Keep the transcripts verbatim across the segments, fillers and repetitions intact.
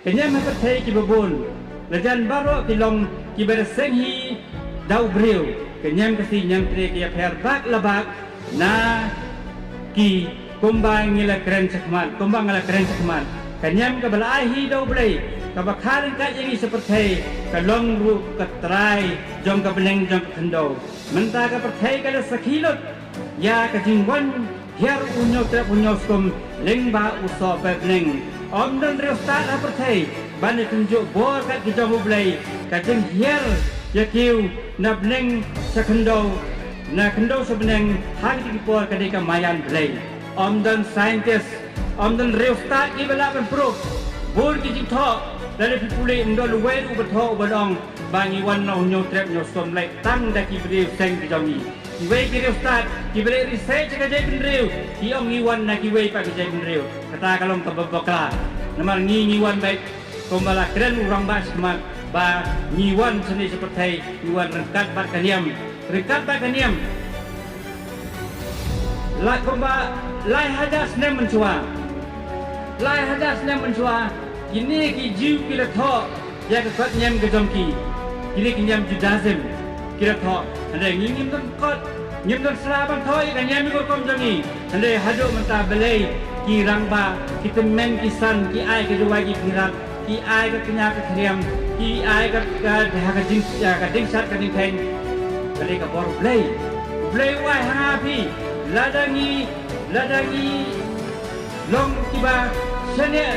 Ka niam ha pyrthei kiba bun, la jan baroh ki long kiba da seng hi da u briew. Ka niam Khasi niam Tre ki ïapher bak la bak na ki kumba ngi la kren shakhmat, kumba ngi la kren shakhmat. Ka niam kaba la ai hi da U Blei, kaba kha ryngkat ïa ngi sha pyrthei, ka long ruh ka trai jong ka bneng jong ka khyndew. Mynta ka pyrthei ka la sakhi lut ïa ka jingwan hiar u Hynñiewtrep Hynñiewskum lyngba u Sohpetbneng. Ym don riewstad ha pyrthei ban ïatynjuh bor kat ki jong U Blei. Ka jinghiar ïa kiew na bneng sha khyndew, na khyndew sha bneng ha kine ki por ka dei ka maïan Blei. Ym don scientist, ym don riewstad kiba lah ban proof. Bun ki jingthoh, lada phi pule ym don uwei ruh uba thoh uba ong ba ngi wan na u Hynñiewtrep Hynñiewskum, leh tang da ki briew seng ki jong ngi. Kiwei ki riewstad kiba leh research ha ka jaitbynriew ki ong ngi wan na kiwei pat ki jaitbynriew. Kata ka long kaba bakla. Namar ngi ngi wan beit kumba la kren u rangbah shakhmat ba ngi wan shane sha pyrthei, ngi wan ryngkat bad ka niam. Ryngkat bad ka niam. La kumba lai hajar snem mynshuwa. Lai hajar snem mynshuwa, kine ki Jiw ki la thoh ïa ka kot niam ka jong ki. Kine ki niam Judaism ki la thoh. Hynrei ngi ngim don kot, ngim don sla ban thoh ïa ka niam ïa ka rukom jong ngi. Hynrei haduh mynta balei ki rangbah, ki tymmen ki san ki ai ka duwai ki pyrkhat, ki ai ka kñia ka khriam, ki ai ka, ka, ka, ka ding, ka dingshad ka dingkheiñ. Ka dei ka bor U Blei. U Blei u ai ha nga phi, lada ngi, lada ngi long kiba shaniah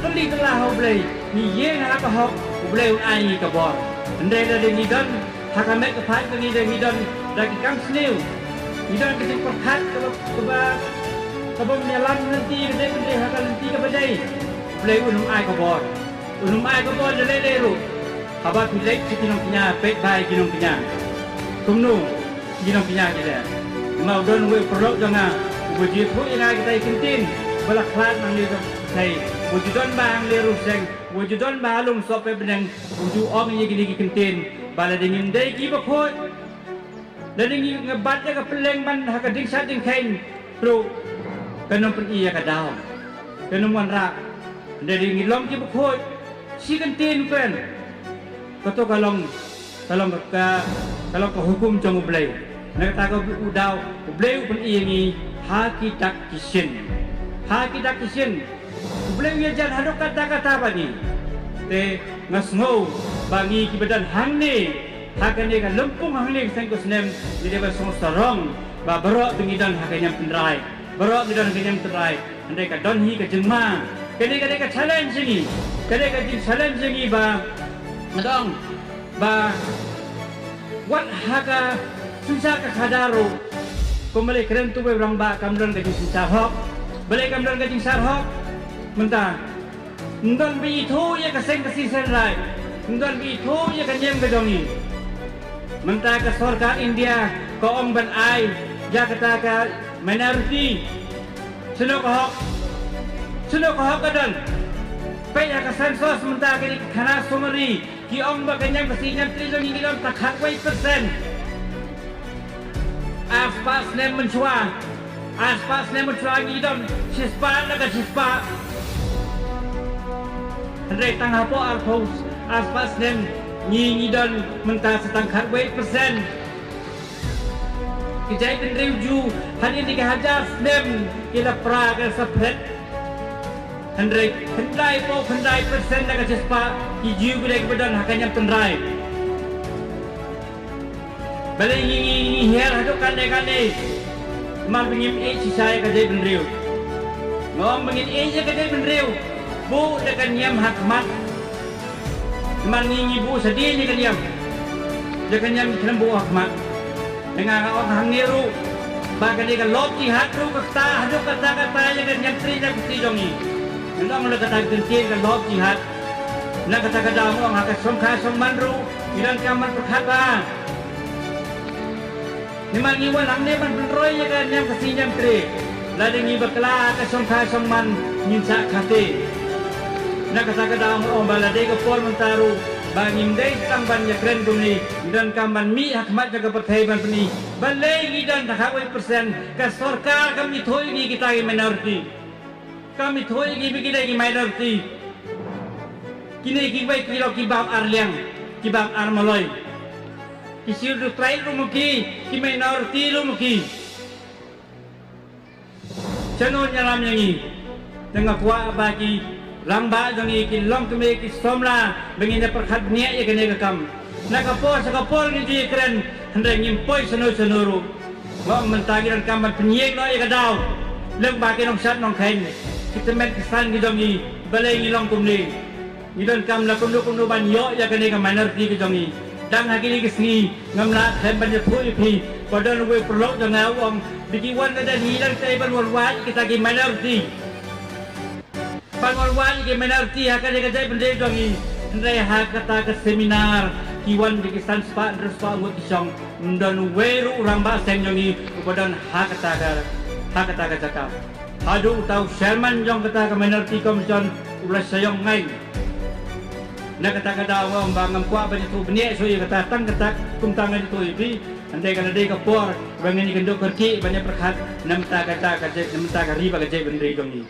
tylli tylla ha U Blei, ngi ïeng ha ka hok, U Blei un ai ngi ka bor. Hynrei lada ngi don ha ka met ka phad ka ngi da ngi don da ki kam sniew, ngi don ka jingpyrkhat kaba, kaba, kaba ym ïalam lynti ka dei, ka dei ha ka lynti kaba dei. U Blei un ym ai ka bor. Un ym ai ka bor da lei lei ruh. Haba phi leit sha ki nongkñia, peit bha ïa ki nongkñia. Kumno ki nongkñia ki leh? Namar u don uwei u paralok jong nga uba ju ïathuh ïa nga kita ki kyntien ba la khlad nangne ka pyrthei, uba ju don bha hangne ruh seng, uba ju don bha ha lum Sohpetbneng, u ju ong ïa kine ki kyntien ba lada ngim dei kiba khuid, lada ngi, nga bat ïa ka pylleng ban ha ka dingshad dingkheiñ ruh, kan ym pyni ïa ka daw, kan ym wanrah. Lada ngi long kiba khuid, shi kyntien kren. Kato ka long, ka long ka, ka long ka hukum jong U Blei. Na kata ka u daw, U Blei u pyni ïa ngi ha ki dak ki shin. Ha ki dak ki shin. U Blei u ïajan haduh katta katta bad ngi. Te nga sngew ba ngi kiba don hangne ha kane ka lympung, hangne ka seng ka snem, ngi dei ban sngewsarong ba baroh ba ngi don ha ka niam tynrai, baroh ngi don ha ka niam tynrai. Hynrei ka don hi ka jingma. Kane ka dei ka challenge ïa ngi. Ka dei ka jing challenge ïa ngi ba nga dang ba wat ha ka synshar ka khadar ruh, kumba la kren tu ba u rangbah, kam don ka jingsynshar hok. Balei kam don ka jingsynshar hok? Mynta ym don ba ithuh ïa ka seng ka shisien rai, ym don ba ithuh ïa ka niam ka jong ngi. Mynta ka sorkar India ka ong ban ai ïa kata ka minority. Shano ka hok? Shano ka hok ka don? Peit ha ka census mynta, ka dei ka khana summary, ki ong ba ka niam Khasi niam Tre jong ngi ki don tang khatwei percent. Arspah snem mynshuwa, arspah snem mynshuwa ngi don shispah na ka shispah. Hynrei tang hapoh arphew, arspah snem ngi ngi don mynta sa tang khatwei percent. Ki jaitbynriew Jiw hadien ki hajar snem ki la pra, ki la separate. Hynrei khyndai phew khyndai percent na ka shispah ki Jiw ki dei kiba don ha ka niam tynrai. Balei ngi ngi ngi hiar haduh katne katne? Namar ba ngim ïeit shisha ïa ka jaitbynriew. Nga ong ba ngin ïeit ïa ka jaitbynriew, buh da ka niam ha khmat. Namar ngi ngi buh shadien ïa ka niam. Ïa ka niam ngi khlem buh ha khmat. Te nga nga ong hangne ruh ba kane ka love jihad ruh ka kta haduh katta katta ïa ka niam Tre niam Khasi jong ngi. Ngi ong la kata ka kyntien ka love jihad. Na kata ka daw nga ong ha ka shongkha shongman ruh ngi donkam ban pyrkhat bha. Namar ngi wan hangne ban pynroi ïa ka niam Khasi niam Tre. Lada ngi bakla ha ka shongkha shongman ngin shah khate. Na kata ka daw nga ong ba la dei ka por mynta ruh ba ngim dei tang ban ïakren kumne, ngi donkam ban mih ha khmat jong ka pyrthei ban pyni balei ngi don tang khatwei percent. Ka sorkar kam ithuh ïa ngi kita ki minority. Kam ithuh ïa ngi ba ngi dei ki minority. Kine kiwei ki long ki bam ar liang, ki bam ar maloi. Ki Scheduled Tribe ruh mo ki, ki minority ruh mo ki. Shano ngi ïalam ïa ngi? Te nga kwah ba ki rangbah jong ngi ki long kmie ki samla ba ngin ïa pyrkhat bniah ïa kane ka kam. Na ka por sha ka por ngin ju ïakren, hynrei ngim poi shano shano ruh. Ba mynta ngi donkam ban pynïeng noh ïa ka daw. Lem ba ki nongshad nongkheiñ, ki tymmen ki san ki jong ngi, balei ngi long kumne? Ngi donkam la kumno kumno ban ïoh ïa kane ka minority ka jong ngi. Dang ha kine ki sngi ngam lah khlem ban ïathuh ïa phi ba don uwei u paralok jong nga u ong ba ki wan lada ngi dang tei ban wanrah ïa kita ki minority. Ban wanrah ïa ki minority ha kane ka jaitbynriew jong ngi. Hynrei ha kata ka seminar ki wan da ki san spah hynriew spah ngut ki shong. Ym don uwei ruh u rangbah seng jong ngi uba don ha kata ka, ha kata ka jaka. Haduh uta u chairman jong kata ka minority commission u la shah ïong ngai. Na kata ka daw nga ong ba ngam kwah ban ïathuh bniah shuh ïa kata, tang kata kumta ngan ïathuh ïa phi. Hynrei ka la dei ka por ba ngin ïakynduh kyrkieh ban ïapyrkhat na bynta kata ka jait, na bynta ka ri bad ka jaitbynriew jong ngi.